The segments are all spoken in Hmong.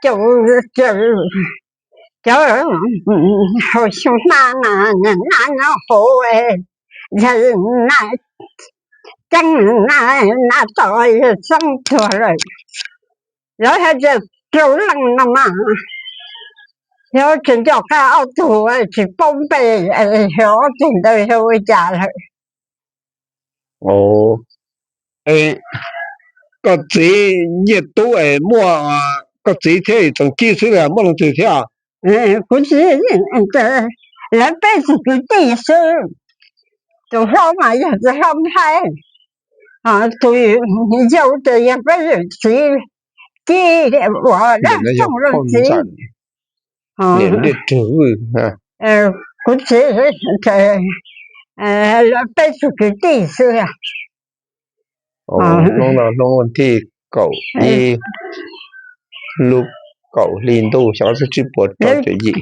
caum, caum, cov haus xyoo hma mas nab nyob hauv, yog nab ceeb, nab tom yog xeeb tuag lawm. Lawv hais tias rau leej no mas, yog tsis nco qab ob tug tsis paub npe, yog ob tug ntawd yog ua cas lawm. Koj txiv Nyiaj Tub es muaj, koj txiv thiab Txoov Ci xwb los muaj leej twg thiab? Kuv txiv, lawv peb tug kwv tij xwb. Tus hlob mas yog tus hlob Nplhaib, tus yau ces yog peb yawm txiv Ci uas dab tooj leej txiv. Kuv txiv, lawv peb tug kwv tij xwb. Hnub no hnub thij kaum ib lub kaum hli ntuj xyoo ob txhiab tsib puas rau caum yim.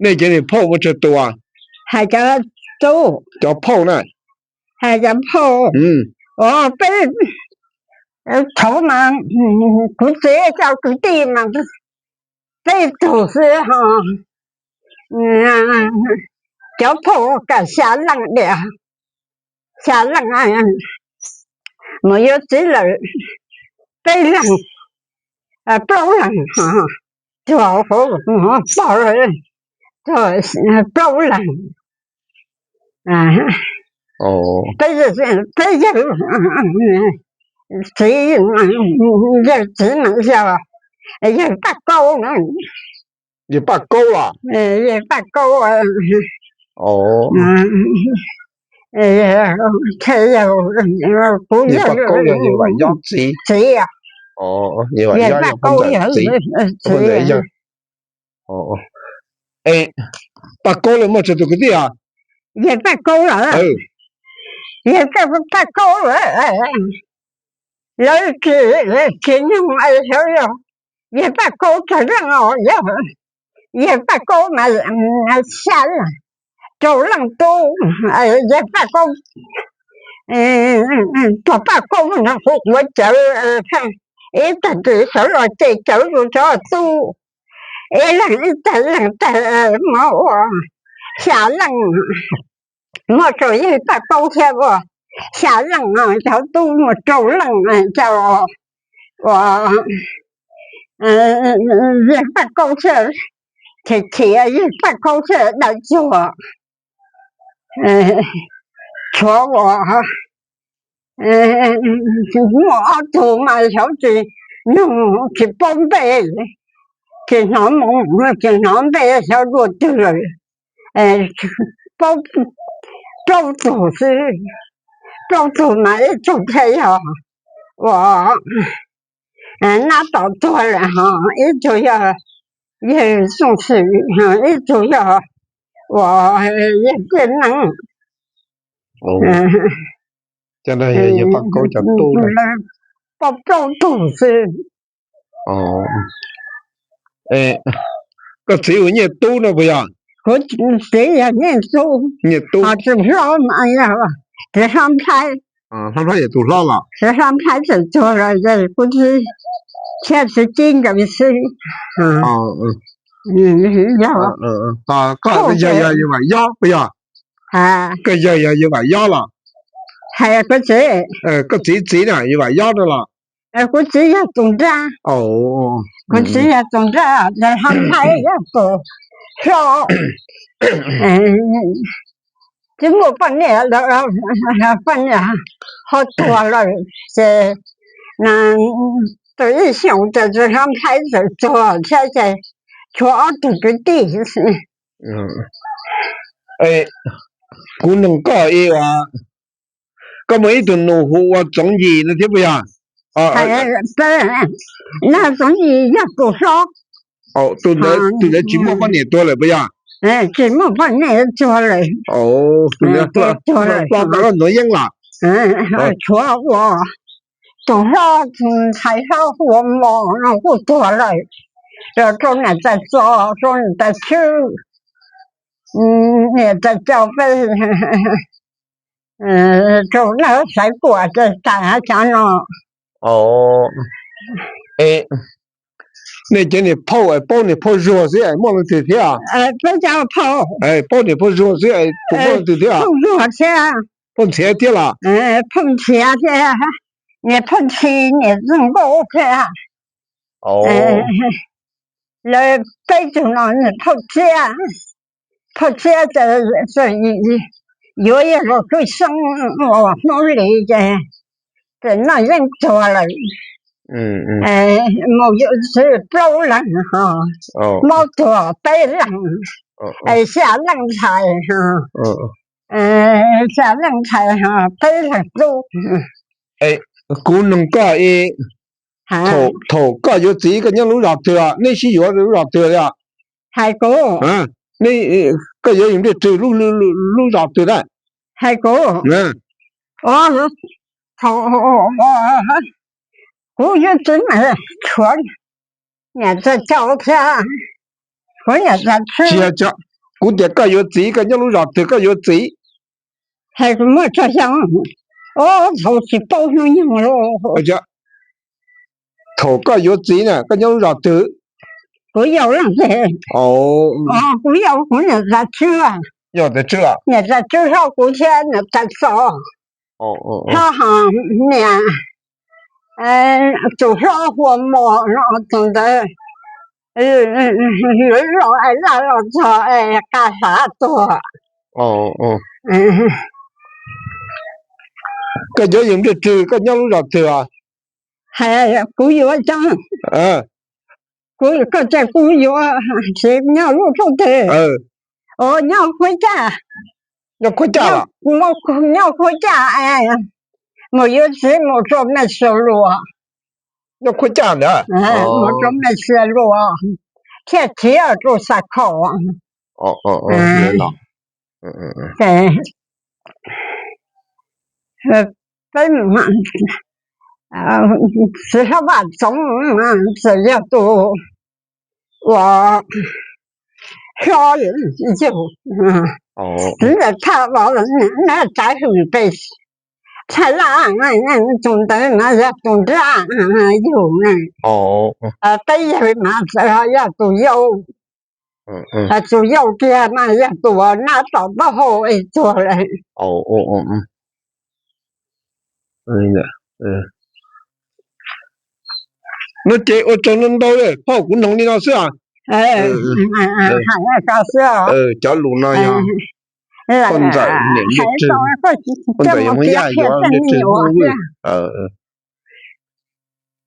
Nej cov niag phauj muaj tsawg tus? Hais cov tub, cov phauj na. Hais cov phauj, peb, thaum mas kuv txiv cov kwv tij mas peb tug xwb ho. Cov phauj kam xya leej diam, xya leej, mus yuav txiv lawm peb leeg, plaub leeg, tuag hauv pog lawm, tuag plaub leeg. Peb, peb yawg, txiv, yawg txiv mas yog yawg Paj Kaub na. Yawg Paj Kaub los? Yawg Paj Kaub, kuv yawg Paj Kaub yog yawg Vam Yob txiv, txiv, yawg Paj Kaub yog txiv. Paj Kaub lawv muaj tsawg tus kwv tij os? Yawg Paj Kaub lawm, yawg Paj Kaub lawm, lawv tsis, tsis nug xyov yog yawg Paj Kaub tsawg leej os, yog yawg Paj Kaub mas xya leej, rau leej tub, yawg Paj Kaub, tus Paj Kaub no kuv quav cawv ib tag kis sawv los ces cawv rau cov tub, ib leeg ib tag leeg tag mas ua xya leej. Muaj rau yawg Paj Kaub thiab ua xya leej, cov tub muaj rau leej, cov uas yawg Paj Kaub thiaj, thiaj, thiaj yawg Paj Kaub thiaj dawm tuag. Tshuav uas muaj ob tug mas xyov tsis, nug tsis paub npe, tsis hnov moo, tsis hnov npe xyov dua twg lawm. Plaub tug xwb, plaub tug mas ib tug thiaj yog uas nab tom tuag lawm ho, ib tug yog yawg Xyooj Xwm, ib tug yog uas yawg Tiaj Neeb. Cov no yog yawg Paj Kaub cov tub. Plaub tug xwb. Koj txiv hu Nyiaj Tub no puas yog? Kuv txiv yog Nyiaj Tub, Nyiaj Tub, ho tus hlob mas yog tus hlob Nplhaib. Hlob Nplhaib yog tus hlob los? Tus hlob Nplhaib txawm tuag los kuv txiv thiab txiv Cib nkawd xwb. Yog, yog yawg Vam Yob puas yog? Koj yawg yog yawg Vam Yob los? Hais kuv txiv, koj txiv txiv na yawg Vam Yob no los? Kuv txiv yog tus nrab, kuv txiv yog tus nrab, hlob Nplhaib yog tus hlob. Tsis muaj poj niam lawm, poj niam ho tuag lawm ces tus ib xyoos ces tus hlob Nplhaib txawm tuag thiab ces tshuav ob tug kwv tij. Kuv nug koj ib uas, koj muaj ib tug nus hu ua Txoov Yim no thiab puas yog? Txoov Yim yog tus hlob. Tus ntawd tsis muaj poj niam tuag lawm puas yog? Tsis muaj poj niam tuag lawm. Tus ntawd hlob tau loj ntuav yeeb los? Tshuav ua tus hlob, ntxhais hlob hu ua Mos no kuj tuag lawm, los rau niam tais Txos, rau niam tais Tshwb, niam tais Cau peb. rau lawv xaiv puas ces tas cov no. Nej cov niam phauj paub niam phauj Zuag xwb muaj leej twg thiab? Paub niam phauj Zuag xwb, puas muaj leej twg thiab? Phauj Ntxhiav thiab los? Phauj Ntxhiav thiab, niam phauj Ntxhi, niam Txwj Nkauj thiab. Lawv peb tug no niam phauj Txiab, phauj Txiab ces yuav yog los Kwj Xeeb uas Hmoob Lis ces, ces noj yeeb tuag lawm. Mus yuav txiv plaub leeg ho, mob tuag peb leeg, es xya leej ntxhais ho, xya leej ntxhais ho peb leeg tub. Kuv noog koj, thaum koj yuav txiv koj nyob lub zos twg, neb sib yuav lub zos twg li? Hais kuv, koj yuav yus nplij twg lub zos twg na? Hais kuv, thaum kuv yuav txiv mas tshuav niam tais Cau thiab, kuv niam tais Tswb. Kuv tias koj yuav txiv koj nyob lub zos twg koj yuav txiv? Hais kuv muaj tsawg xyoo, o, thaum tsis paub hnub nyoog los. Thaum koj yuav txiv na koj nyob lub zos twg? Kuv yau leej twg? Kuv yau kuv niam tais Tswb. Yau tais Tswb, niam tais Tswb hlob kuv thiab niam tais Xos. Hlob ho niam, tus hlob hu ua Mos no tus ntawd, yuav los es laj los txog es qa hlav tuag. Koj yuav yus nplij twg koj nyob lub zos twg? Hais kuv yuav cov, kuv, koj tias kuv yuav txiv nyob lub rooj twg? O, nyob Khuab Caj. Nyob Khuab Caj los? Nyob Khuab Caj, mus yuav txiv mus rau Mes Xias Luas. Nyob Khuab Caj ntag. Mus rau Mes Xias Luas thiaj khiav rau Xa Khom. Ces peb, txiv hlob Vaj Txoov txawm yog tus uas hlob yug, txiv ntxawm Thaj Los na, txawv hwm pes, Thaj Laj tus ntawd mas yog tus nrab yug na, peb yawg mas txawm ho yog tus yau, tus yau kiag mas yog tus nab tom taub hau es tuag lawm. No ces ua tsaug ntau ntau, phauj, kuv noog li no xwb. Cov lus no yog poj ntxawm niam nplij twg, poj ntxawm yog Hmoob Yaj yuav nplij twg Hmoob Vwj.